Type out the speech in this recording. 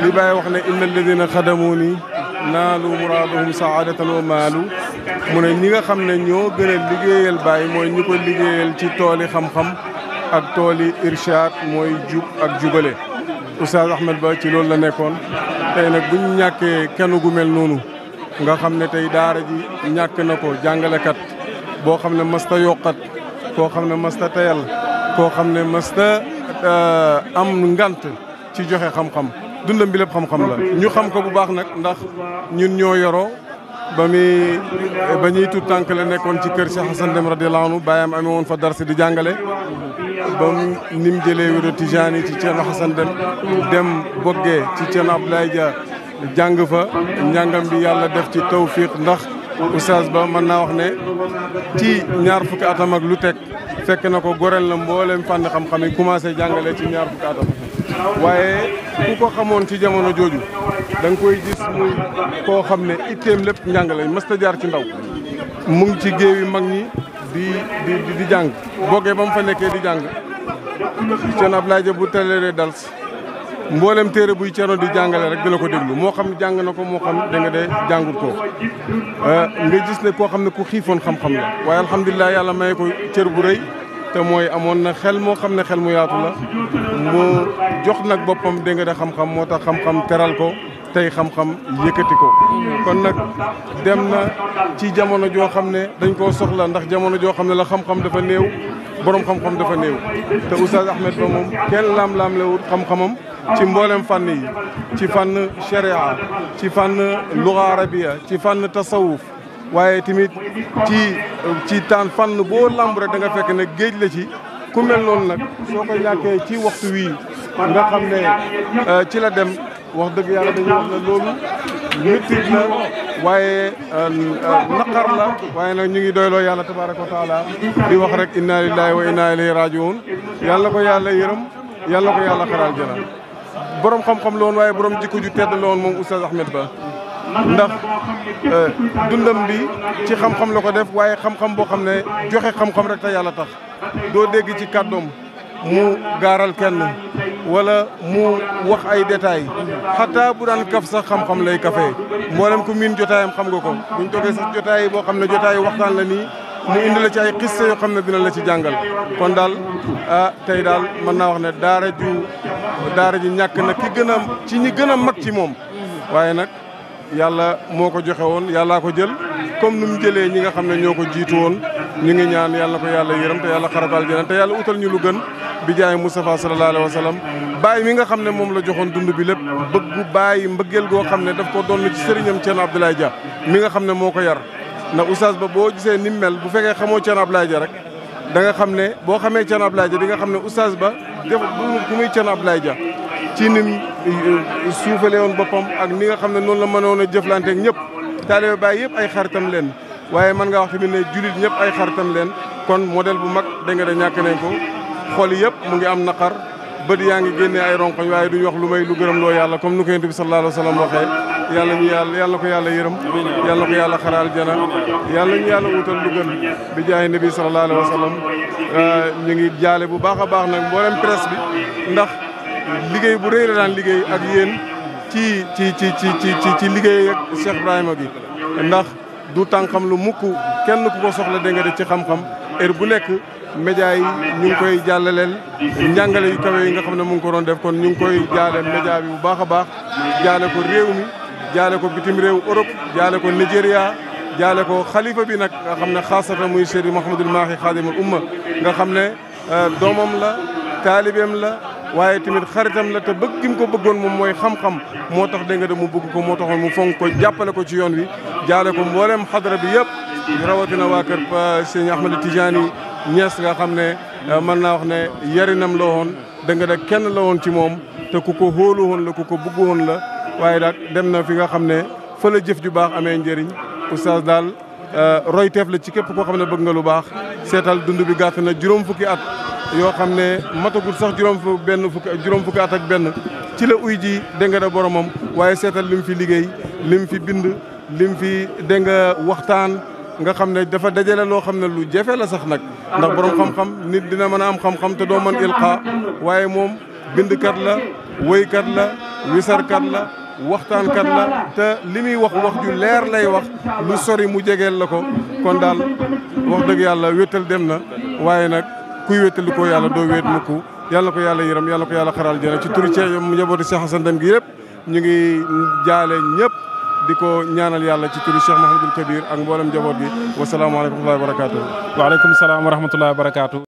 li Baay wax ne inna alladina xadamuuni naalu muraadahum saadatan wa maalu mu ne ñi nga xam ne ñoo gën a liggéeyal Baay mooy ñi ko liggéeyal ci tooli xam-xam ak tooli irshaad mooy jub ak jubale. Oustaz Ahmed Ba ci loolu la nekkoon tey nag buñ ñàkkee kenn gu mel noonu nga xam ne tey daara ji ñàkk na ko jàngalekat boo xam ne masta yokkat koo xam ne masta tayal koo xam ne masta am ngant ci joxe xam-xam dundam bi lépp xam-xam la ñu xam ko bu baax nag ndax ñun ñoo yoroo ba ñuy tut tànk la nekkoon ci kër Cheikh Hassan Deme radiyallahu anhu baayam amee woon fa darsi di jàngale ba ni mu jëlee wéro Tijaani ci Ceerno Hassan Deme dem boggee ci Ceerno Abdoulaye Dia jàng fa njàngam bi yàlla def ci tawfiq ndax oustaz Ba mën naa wax ne ci ñaar fukki atam ak lu teg fekk na ko goreel na mboolem fànn xam-xam yi commencé jàngale ci ñaar fukki atam waaye ku ko xamoon ci jamono jooju da nga koy gis muy koo xam ne itteem lépp njàngale mësta jaar ci ndaw mu ngi ci géew yi mag ñi di jàng boggee ba mu fa nekkee di jàng Ceerno Abdoulaye Dia bu telee dals mboolem téere buy Ceerno di jàngale rek dina ko déglu moo xam ne jàng na ko moo xam da nga dee jàngut ko nga gis ne koo xam ne ku xiifoon xam-xam la waaye alhamdulilah yàlla may ko cër bu rëy te mooy amoon na xel moo xam ne xel mu yaatu la mu jox nag boppam da nga de xam-xam moo tax xam-xam teral ko tey xam-xam yëkkati ko kon nag dem na ci jamono joo xam ne dañ koo soxla ndax jamono joo xam ne la xam-xam dafa néew borom xam-xam dafa néew te Oustaz Ahmed Ba moom kenn laam-laam lewut xam-xamam ci mboolem fànn yi ci fànn sharia ci fànn luga arabiya ci fànn tasawuf waaye tamit ci taan fànn boo lamb rek da nga fekk ne géej la ci ku mel noonu nag soo ko ñàkkee ci waxtu wii nga xam ne ci la dem wax dëgg yàlla dañuy wax ne loolu méttit la waaye naqar la waaye nag ñu ngi doyloo yàlla tabaraka wa taala di wax rek inna lillahi wa inna ilayhi rajiun yàlla ko yàlla yërëm yàlla ko yàlla xaral jana borom xam-xam la woon waaye borom jikko ju tedd la woon moom Oustaz Ahmed Ba ndax dundam bi ci xam-xam la ko def waaye xam-xam boo xam ne joxe xam-xam rek te yàlla tax doo dégg ci kàddoom mu gaaral kenn wala mu wax ay détails xataa bu daan kaf sax xam-xam lay kafee mboolem ku miin jotaayam xam nga ko buñ toogee sax jotaay boo xam ne jotaay waxtaan la nii mu indi la ci ay xiste yoo xam ne dina la ci jàngal kon daal tey daal mën naa wax ne daara ji ñàkk na ki gën a ci ñi gën a mag ci moom waaye nag yàlla moo ko joxe woon yàllaa ko jël comme nu mu jëlee ñi nga xam ne ñoo ko jiitu woon ñu ngi ñaan yàlla ko yàlla yërëm te yàlla xarabal jana te yàlla utal ñu lu gën bi jaay Moustapha sallallahu alayhi wa sallam bàyyi mi nga xam ne moom la joxoon dund bi lépp bëggu bàyyi mbëggeel goo xam ne daf ko doon ci sëriñam Ceerno Abdoulaye Dia mi nga xam ne moo ko yar ndax Oustaz Ba boo gisee ni mu mel bu fekkee xamoo Ceerno Abdoulaye Dia rek da nga xam ne boo xamee Ceerno Abdoulaye Dia di nga xam ne Oustaz Ba def ku muy Ceerno Abdoulaye Dia ci nim suufale woon boppam ak ni nga xam ne noonu la mënoon a jëflante ak ñëpp taalibe Baay yëpp ay xaritam leen waaye mën nga wax tamit ne julit ñëpp ay xaritam leen kon modèle bu mag da nga da ñàkk nañ ko xool yëpp mu ngi am naqar bët yaa ngi génnee ay ronkoñ waaye duñu wax lu may lu gërëm loo yàlla comme nu ko Yonent bi sallallahu alayhi wa sallam waxee yàlla ko yàlla yërëm yàlla ko yàlla xaraal jana yàlla ñu yàlla wutal lu gën bi jaay nabi sallallahu alayhi wa sallam ñu ngi jaale bu baax a baax nag mboolem presse bi ndax liggéey bu rëy la daan liggéey ak yéen ci liggéey ak Cheikh Ibrahima gi ndax du tànkam lu mukk kenn ku ko soxla dégg nga de ci xam-xam heure bu nekk média yi ñu ngi koy jàllaleel njàngale yu kawe yi nga xam ne mu ngi ko doon def kon ñu ngi koy jaale média bi bu baax a baax jaale ko réew mi jaale ko bitim réew Europe jaale ko Nigeria jaale ko xalifa bi nag nga xam ne xaasata muy Seydi Mouhamadul Mahi xaadimul umma nga xam ne doomam la taalibeem la waaye tamit xaritam la te bëgg gi mu ko bëggoon moom mooy xam-xam moo tax dégg nga de mu bëgg ko moo taxoon mu fonk ko jàppale ko ci yoon wi jaale ko mboolem xadara bi yëpp rawatina waa kër Sëñ Ahmed Tidiane Niass nga xam ne mën naa wax ne yarinam la woon dégg nga de kenn la woon ci moom te ku ko hóolu woon la ku ko bëgg woon la waaye daal dem na fi nga xam ne fa la jëf ju baax amee njëriñ oustaz daal royteef la ci képp koo xam ne bëgg nga lu baax seetal dund bi gàtt na juróom fukki at yoo xam ne matagul sax juróom fukki at ak benn ci la uy ji dégg nga da boromam waaye seetal lim fi liggéey lim fi bind lim fi dégg nga waxtaan nga xam ne dafa dajale loo xam ne lu jafe la sax nag ndax borom xam-xam nit dina mën a am xam-xam te doo mën ilqa waaye moom bindkat la woykat la wisarkat la waxtaankat la te li muy wax ju leer lay wax lu sori mu jegeel la ko kon daal wax dëgg yàlla wéttal dem na waaye nag kuy wéttali ko yàlla doo wéet mukk yàlla ko yàlla yërëm yàlla ko yàlla xaral jëna ci turi njabooti Cheikh Hassane Dème gi yëpp ñu ngi jaale ñëpp di ko ñaanal yàlla ci turi Cheikh Mahamadul Kabir ak mboolem njaboot gi wasalaamaaleykum wa rahmatullahi wa barakaatu. waaleykum salaam wa rahmatullahi wa barakaatu.